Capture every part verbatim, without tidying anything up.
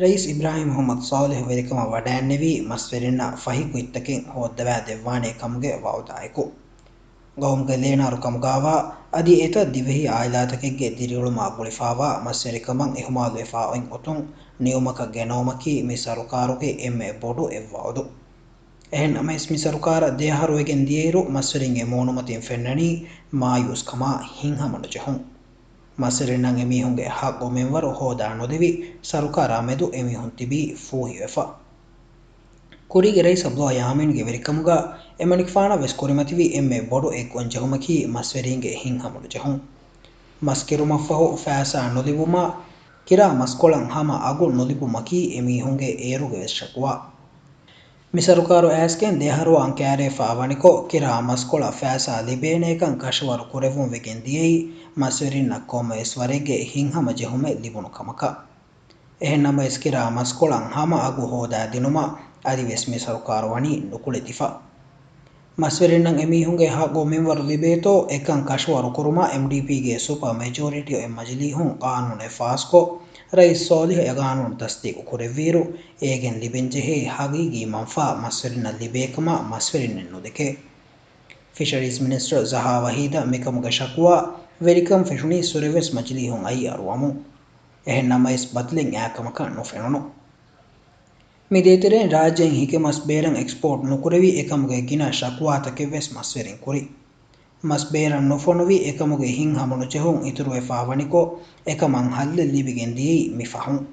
ރައީސް އިބްރާހިމް މުޙައްމަދު ޞާލިޙު ވެރިކަމަށް ވަޑައިންނެވީ މަސްވެރިންނަށް ފަހި ކުއްތަކެއް ހޯއްދަވާ ދެއްވާނޭ ކަމުގެ ވަޢުދާއެކު. ގައުމުގެ ލޭނާރު ކަމުގާވާ އަދި އެތައް ދިވެހި އާއިލާތަކެއްގެ ދިރިއުޅުމާ ގުޅިފާވާ މަސްވެރިކަމަށް އިހުމާލުވެފާ އޮތް އޮތުން ނިއުމަކަށް ގެނައުމަކީ މި ސަރުކާރުގެ އެންމެ ބޮޑު އެއް ވަޢުދު. އެހެންނަމަވެސް، މި ސަރުކާރަށް ދެ އަހަރު ވެގެން ދިޔައިރު، މަސްވެރިންގެ މޫނުމަތިން ފެންނަނީ މާޔޫސްކަމާ ހިތްހަމަނުޖެހުން. މަސްވެރިންނަށް އެމީހުންގެ ޙައްޤު މިންވަރު ހޯދާ ނުލިބި، ސަރުކާރާ މެދު އެމީހުން ތިބީ ފޫހިވެފަ. ކުރީގެ ރައީސް ޢަބްދުﷲ ޔާމީންގެ ވެރިކަމުގަ އެމަނިކުފާނަށް ވެސް ކުރިމަތިވި އެންމެ ބޮޑު އެއް ގޮންޖެހުމަކީ މަސްވެރިންގެ ހިތްހަމަނުޖެހުން. މަސް ކިރުމަށްފަހު ފައިސާ ނުލިބުމާ، ކިރާ މަސްކޮޅަށް ހަމަ އަގު ނުލިބުމަކީ އެމީހުންގެ އޭރުގެ ވެސް ޝަކުވާ. މި ސަރުކާރު އައިސްގެން ދެ އަހަރު އަން ކައިރިވެފާ ވަނިކޮށް، ކިރާ މަސްކޮޅަށް ފައިސާ ލިބޭނޭކަން ކަށަވަރު ކުރެވުން ވެގެން ދިޔައީ، މަސްވެރިންނަށް ކޮންމެވެސް ވަރެއްގެ ހިތްހަމަޖެހުމެއް ލިބުނު ކަމަކަށް. އެހެންނަމަވެސް، ކިރާ މަސްކޮޅަށް ހަމަ އަގު ހޯދާ ދިނުމަށް އަދިވެސް މި ސަރުކާރު ވަނީ ނުކުޅެދިފަ. މަސްވެރިންނަށް އެމީހުންގެ ޙައްޤު މިންވަރު ލިބޭތޯ، އެކަން ކަށަވަރު ކުރުމަށް އެމްޑީޕީގެ ސުޕަ މެޖޯރިޓީ އޮތް މަޖިލީހުން ޤާނޫނެއް ފާސްކޮށް، ރައީސް ޞާލިޙު އެ ޤާނޫނު ތަޞްދީޤު ކުރެއްވިއިރު، އޭގެން ލިބެންޖެހޭ ޙަޤީޤީ މަންފާ މަސްވެރިންނަށް ލިބޭކަމަށް މަސްވެރިންނެއް ނުދެކޭ. ފިޝަރީޒް މިނިސްޓަރ ޒަހާ ވަހީދަށް މިކަމުގެ ޝަކުވާ ވެރިކަން ފެށުނީ ސުރެވެސް މަޖިލީހުން އައީ އަރުވަމުން. އެހެން ނަމަވެސް، ބަދަލެއް އާކަމަކަށް ނުފެނުނު. މި ދޭތެރެއިން ރާއްޖެއިން ހިކި މަސް ބޭރަށް އެކްސްޕޯޓް ނުކުރެވި އެކަމުގެ ގިނަ ޝަކުވާތަކެއްވެސް މަސްވެރިން ކުރި. މަސް ބޭރަށް ނުފޮނުވި އެކަމުގެ ހިތްހަމަނުޖެހުން އިތުރުވެފާ ވަނިކޮށް، އެކަމަށް ހައްލެއް ލިބިގެން ދިޔައީ މި ފަހުން.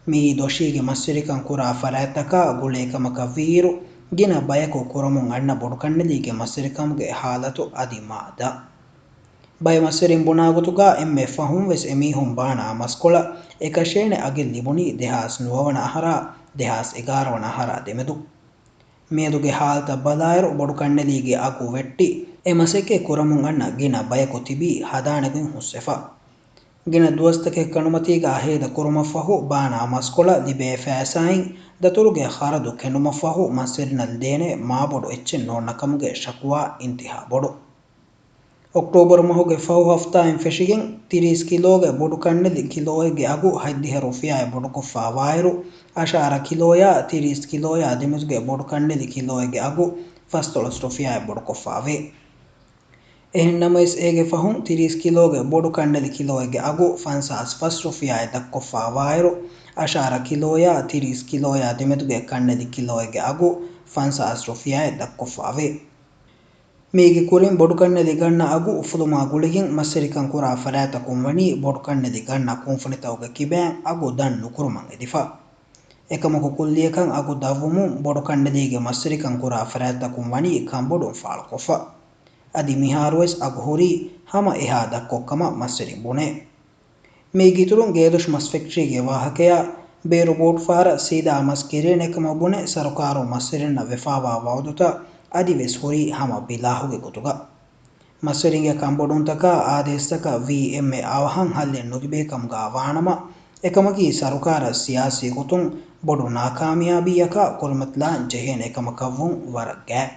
މިއީ ދޮށީގެ މަސްވެރިކަން ކުރާ ފަރާތްތަކާ ގުޅޭ ކަމަކަށް ވީއިރު، ގިނަ ބަޔަކު ކުރަމުން އަންނަ ބޮޑުކަންނެލީގެ މަސްވެރިކަމުގެ ހާލަތު އަދި މާ ދަށް. ބައެއް މަސްވެރިން ބުނާ ގޮތުގަ، އެންމެ ފަހުން ވެސް އެމީހުން ބާނާ މަސްކޮޅަށް އެކަށޭނެ އަގެއް ލިބުނީ ދެހާސް ނުވަވަނަ އަހަރާ ދެހާސް އެގާރަ ވަނަ އަހަރާ ދެމެދު. މިއަދުގެ ހާލަތަށް ބަލާއިރު، ބޮޑުކަންނެލީގެ އަގު ވެއްޓި، އެ މަސައްކަތް ކުރަމުން އަންނަ ގިނަ ބަޔަކު ތިބީ ހަދާނެ ގޮތް ހުސްވެފަ. ގިނަ ދުވަސްތަކެއް ކަނޑުމަތީގަ ހޭދަ ކުރުމަށްފަހު، ބާނާ މަސްކޮޅަށް ލިބޭ ފައިސާއިން ދަތުރުގެ ޚަރަދު ކެނޑުމަށްފަހު، މަސްވެރިންނަށް ދޭނެ މާބޮޑު އެއްޗެއް ނޯންނަ ކަމުގެ ޝަކުވާ އިންތިހާ ބޮޑު. އޮކްޓޯބަރު މަހުގެ ފަހު ހަފްތާއިން ފެށިގެން، ތިރީސް ކިލޯގެ ބޮޑު ކަންނެލި ކިލޯއެއްގެ އަގު ހަތްދިހަ ރުފިޔާއެއް ބޮޑުކޮށްފާވާއިރު، އަށާރަ ކިލޯޔާ ތިރީސް ކިލޯޔާ ދެމެދުގެ ބޮޑު ކަންނެލި ކިލޯއެއްގެ އަގު ފަސްދޮޅަސް ރުފިޔާއެއް ބޮޑުކޮށްފާވޭ. އެހެން ނަމަވެސް، އޭގެ ފަހުން ތިރީސް ކިލޯގެ ބޮޑު ކަންނެލި ކިލޯއެއްގެ އަގު ފަންސާސް ފަސް ރުފިޔާއެއް ދަށްކޮށްފާވާއިރު، އަށާރަ ކިލޯޔާ ތިރީސް ކިލޯޔާ ދެމެދުގެ ކަންނެލި ކިލޯއެއްގެ އަގު ފަންސާސް ރުފިޔާއެއް ދަށްކޮށްފާވޭ. މީގެ ކުރިން ބޮޑުކަންނެލި ގަންނަ އަގު އުފުލުމާ ގުޅިގެން، މަސްވެރިކަން ކުރާ ފަރާތްތަކުން ވަނީ ބޮޑުކަންނެލި ގަންނަ ކުންފުނިތަކުގެ ކިބައިން އަގު ދަށް ނުކުރުމަށް އެދިފަ. އެކަމަކު، ކުއްލިއަކަށް އަގު ދަށްވުމުން ބޮޑުކަންނެލީގެ މަސްވެރިކަން ކުރާ ފަރާތްތަކުން ވަނީ ކަންބޮޑުން ފާޅުކޮށްފަ. އަދި މިހާރުވެސް އަގު ހުރީ ހަމަ އެހާ ދަށްކޮށްކަމަށް މަސްވެރިން ބުނޭ. މީގެ އިތުރުން، ގޭދޮށު މަސް ފެކްޓްރީގެ ވާހަކަޔާ، ބޭރު ބޯޓްފަހަރަށް ސީދާ މަސް ކެރޭނެ ކަމަށް ބުނެ، ސަރުކާރުން މަސްވެރިންނަށް ވެފާވާ ވައުދުތައް އަދިވެސް ހުރީ ހަމަ ބިލާހުގެ ގޮތުގަ. މަސްވެރިންގެ ކަންބޮޑުންތަކާ އާދޭސްތަކަށް ވީ އެންމެ އަވަހަށް ހައްލެއް ނުލިބޭ ކަމުގަ ވާނަމަ، އެކަމަކީ ސަރުކާރަށް ސިޔާސީ ގޮތުން ބޮޑު ނާކާމިޔާބީއަކާ ކުރިމަތިލާން ޖެހޭނެ ކަމަކަށްވުން ވަރަށް ގާތް.